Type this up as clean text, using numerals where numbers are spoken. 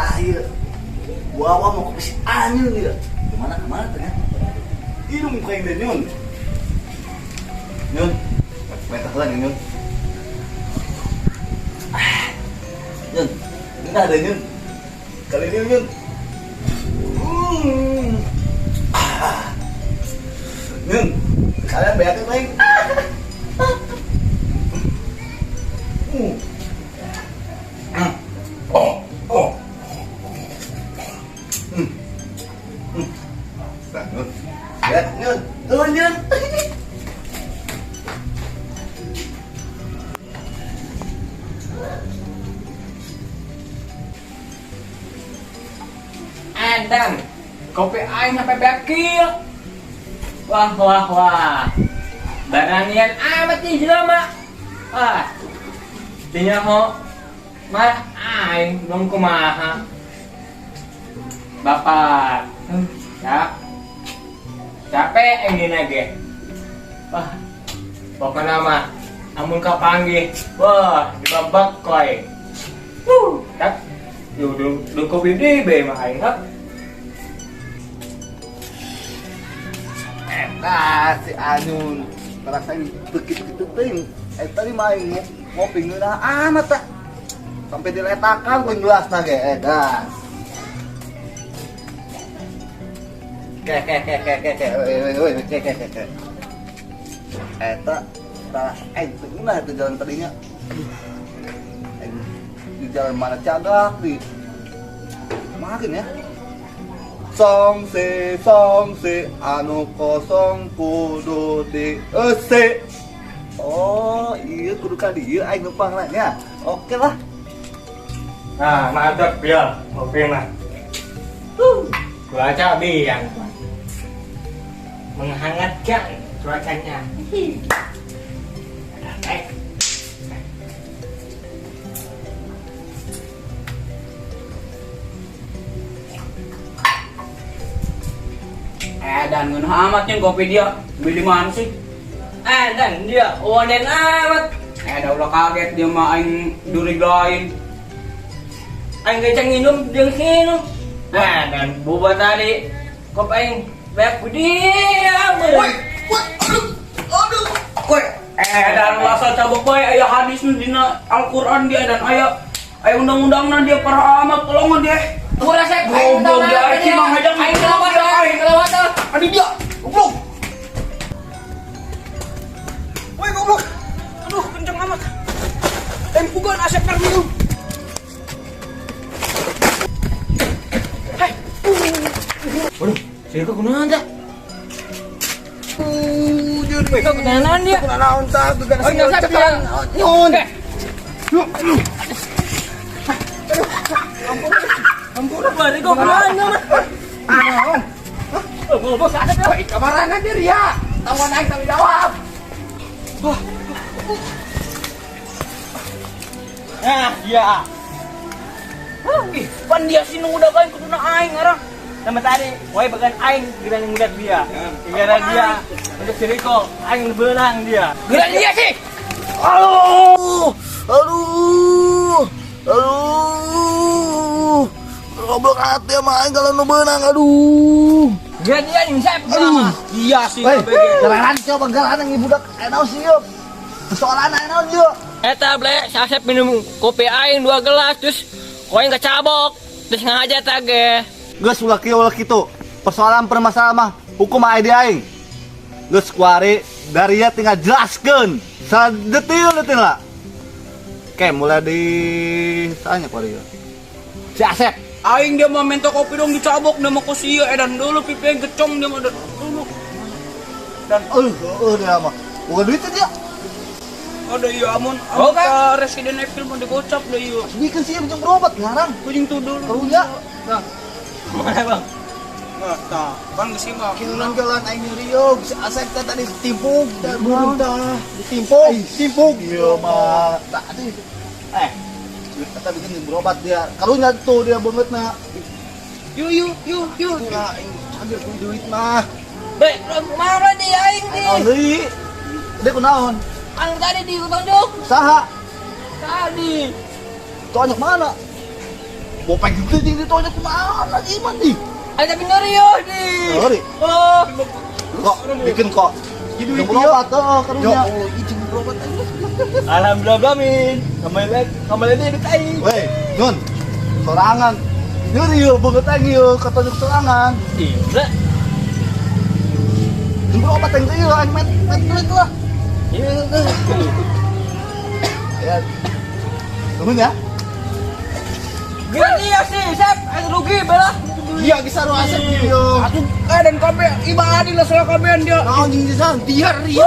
Tah ieu. Bawa mau kopi si Anyun ieu. Kemana kemana teh ya? Hidung muka yang Nyun. Nyun. Metah lah Nyun. Ah. Nyun. Ini ada Nyun. Kali ini Nyun. Hmm. Ah. Nyun. Kalian beak lain. Hmm. Oh, oh. Hmm. Hmm. Nah, Nyun. Ya, Nyun. Nyun, Nyun. Edan, kopi aing sampai bekil. Wah, wah, wah. Baranian amat nih jelema. Wah. Dinya ho. Mah aing belum kumaha. Bapak. Ya. Capek aing dina ge. Wah. Pokoknya mah amun kapanggih. Wah, dibabak koy. Tak. Yo, du kopi di be mah aing hap. Eta si Anyun ngerasain begitu-gitu ting. Tadi main ngopi ngeunah amat tak. Sampai diletakan ku gelas na ge, gas. Ke ke ke ke ke ke, woi woi ke ke ke ke. Eta tah aing teu ngeunah teh jalan tadinya. Aduh. Aing di jalan mana cagak di. Makin ya. Song se song se anu kosong kudu di ese. Oh iya kudu ka dieu aing numpang lah nya. Oke lah. Nah, mantap ya kopi mah. Cuaca biang. Menghangatkan cuacanya. Naik. Dan ngeunah amat nya kopi dia. Beli mana sih? Dan dia waden amat. Dah ulah kaget dia mah aing durig lain. Aing geceng minum dia minum. Nah, dan boba tadi kopi aing banyak dia. Woi, woi, aduh, aduh. Woi, Dan rasa cabok bae aya hadis nu dina Al-Qur'an dia dan aya aya undang-undangna dia parah amat tolongan dia. Gua rasa aing Goblok dia aing mah hayang aing kelewat, aing kelewat. Aduh dia, goblok. Woi, goblok. Aduh, kenceng amat. Tempugan asep nang minum. Hai. Waduh, si Riko kunaon teh? Jadi. Riko kunaon dia? Kunaon tah, geus Oh, nggak usah, bilang. Nyun. Aduh. Ampun, Pak Riko kunaon mah? Kunaon? Oh, bos ada tuh. Kamarana dia ria. Tanggung aing tanggung jawab. Nah, iya. Ih, pan dia sih nu udah kain kuduna aing ngarang. Sama tadi, woi bagian aing geura ngudat dia. Gara dia untuk si Riko, aing beunang dia. Geura dia sih. Aduh, aduh, aduh. Goblok hati sama aing kalau nu beunang, aduh. Geura dia nyungsep. Aduh. Iya sih Woi, KBG. gerakan coba gerakan yang budak naon sih yeuh. Persoalan naon yeuh. Eta ble, si Asep minum kopi aing 2 gelas terus koin kecabok terus ngaja tage. Geus ulah kieu ulah kitu. Persoalan permasalahan mah hukum mah di aing. Geus kuari dari ya tinggal jelaskeun. Sadetil-detil lah. Oke, mulai di tanya kuari. Si Asep. Aing dia mah minta kopi dong dicabok dia mah kusia edan dulu pipi gecong dia mah dulu. Dan dia mah. Bukan duit dia. Ada iya amun amun Oke. ka Resident Evil mah digocap deh iya. Bikin sih jeung berobat ngarang. Kucing tuh dulu. Karunya. Nah, Mana bang? nah, tah. Kan geus mah. Kinunan jalan aing nyeri si Asep teh tadi ditimpuk, teh burung tah, ditimpuk, timpuk. Iya mah. Tadi kata bikin berobat dia. Karunya tuh dia bangetna. Yuk yuk yuk yuk. Itulah aing cager ku duit mah. Be, mana di aing nih? Naon deui? Dia kunaon? Anu tadi di utonjuk. Saha? Tadi. Tuh anak mana? Bopeng gitu jeung ditu aja kumaha lagi iman nih. Ada bener yo di. Sorry. Oh. Kok bikin kok. Jadi Jeung berobat heeh karunya. Ya Allah, izin berobat aja. Alhamdulillah amin. Kembali lagi, kembali lagi duit aing. Weh, Nun. Sorangan. Nyeri yeuh beungeut aing yeuh katonjok sorangan. Iya. Jeung berobat aing teh yeuh aing met met duit lah. Iya. Ya. Nuhun ya. Gila iya sih, Sep. Aing rugi belah. Iya bisa nu asep ieu. Atuh eh dan kabeh iba adil lah salah kabehan dia. Naon jeung bisa biar ieu.